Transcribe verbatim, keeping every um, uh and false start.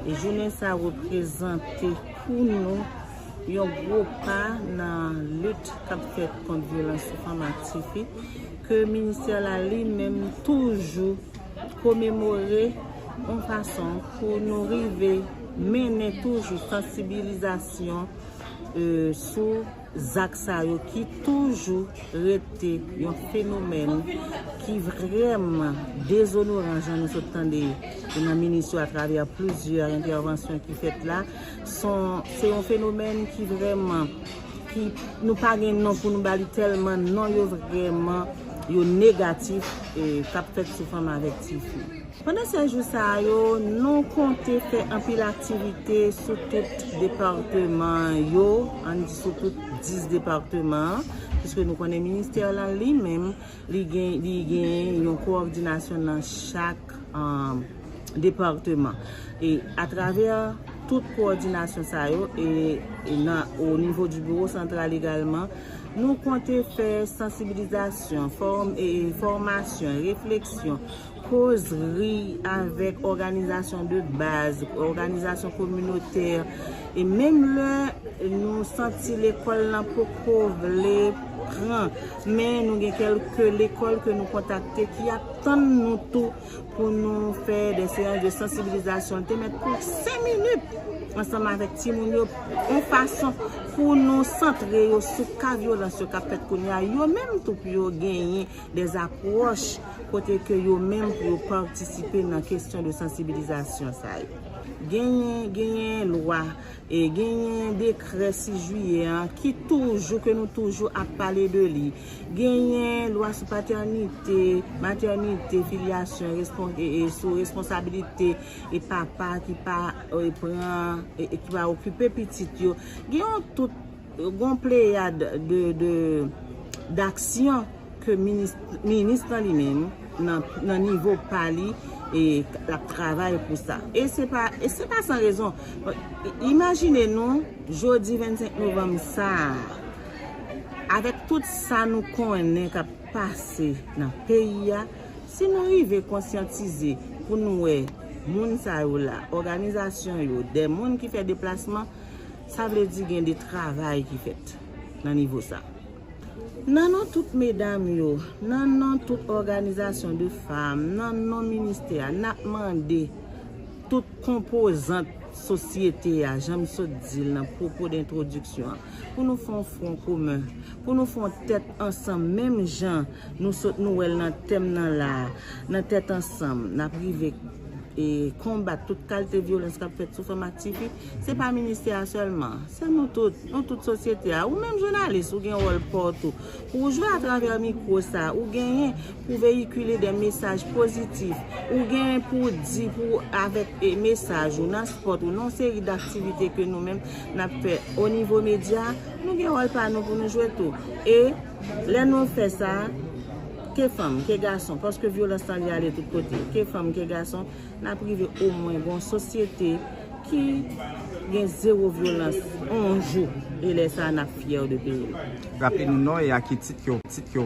Jounen sa reprezante pou nou yon gwo pa nan lit k ap fèt kont vyolans sou fanm ak tifi, ke ministè la li menm toujou komemore yon fason pou nou rive mennen toujou sansibilizasyon, e, sou zak sa yo ki toujou rete yon fenomèn ki vrèman dezonoran, jan nou sot tande nan minis yo atravè plizyè entèvansyon ki fèt la. Son, se yon fenomèn ki vrèman, ki nou pa gen non pou nou ba li, tèlman non yo vrèman, yo negatif, e, k ap fèt sou fanm avèk tifi. Pandan sèt jou sa yo, nou konte fè anpil aktivite sou tout depatman yo, ann di sou tout dis depatman, piske nou konnen ministè la li menm, li gen, li gen yon kowòdinasyon nan chak, um, depatman. E atravè tout kowòdinasyon sa yo, e, e nan, o nivo di biwo santral egalman, nou konte fè sansibilizasyon, fòm-, e, fòmasyon, refleksyon, kozri avèk òganizasyon de baz, òganizasyon kominotè, e menm lè nou santi lekòl lan poko vle pran, men nou gen kèlke lekòl ke nou kontakte ki ap tann nou tou pou nou fè de seyans de sansibilizasyon. Li te mèt pran senk minit ansanm avèk timoun yo, yon fason pou nou santre yo sou ka vyolans yo k ap fèt kounye a, yo menm tou pou yo genyen de apwòch kote ke yo menm pou yo patisipe nan kesyon de sansibilizasyon sa yo. Genyen, genyen lwa, e genyen dekrè sis jiyè an ki toujou, ke nou toujou ap pale de li. Genyen lwa sou patènite, matènite, filyasyon, respon-, e, e sou responsabilite e papa ki pa, e, pran, e, e ki pa okipe pitit yo. Gen yon tout, gen yon pleyad de, de, d'aksyon ke minis, minis lan li menm, nan, nan nivo pa li, e l ap travay pou sa. E se pa, e se pa san rezon. Imajine nou, jodi vennsenk novanm sa a, avèk tout sa nou konnen k ap pase nan peyi a, si nou rive konsyantize pou nou wè moun sa yo la, òganizasyon yo, de moun ki fè deplasman, sa vle di gen de travay ki fèt nan nivo sa. Nan non tout medam yo, nan non tout òganizasyon de fanm, nan non ministè a, n ap mande tout konpozant sosyete a, jan m sot di l nan pwopo de entwodiksyon an, pou nou fè yon fwon komen, pou nou fè yon tèt ansanm, menm jan nou sot, nou wè l nan tèm nan la a, nan tèt ansanm, n ap rive, e, konbat tout kalite vyolans k ap fèt sou fanm ak tifi. Se pa ministè a sèlman, se nou tout, nou tout sosyete a. Ou menm jounalis, ou gen wòl pa w tou. Pou w jwe atravè mikwo sa, ou genyen pou veyikile de mesaj pozitif. Ou genyen pou w di, pou w avèk, e, mesaj ou nan spòt ou, nan yon seri daktivite ke nou menm n ap fè o nivo medya, nou gen wòl pa nou pou nou jwe tou. E lè nou fè sa, ke fanm, ke gason, paske vyolans lan li ale tout kote, ke fanm, ke gason, n ap rive omwen gen yon sosyete ki gen zewo vyolans yon jou, e lè sa a n ap fyè de peyi nou. Raple nou non e a ki tit ke w, tit ke w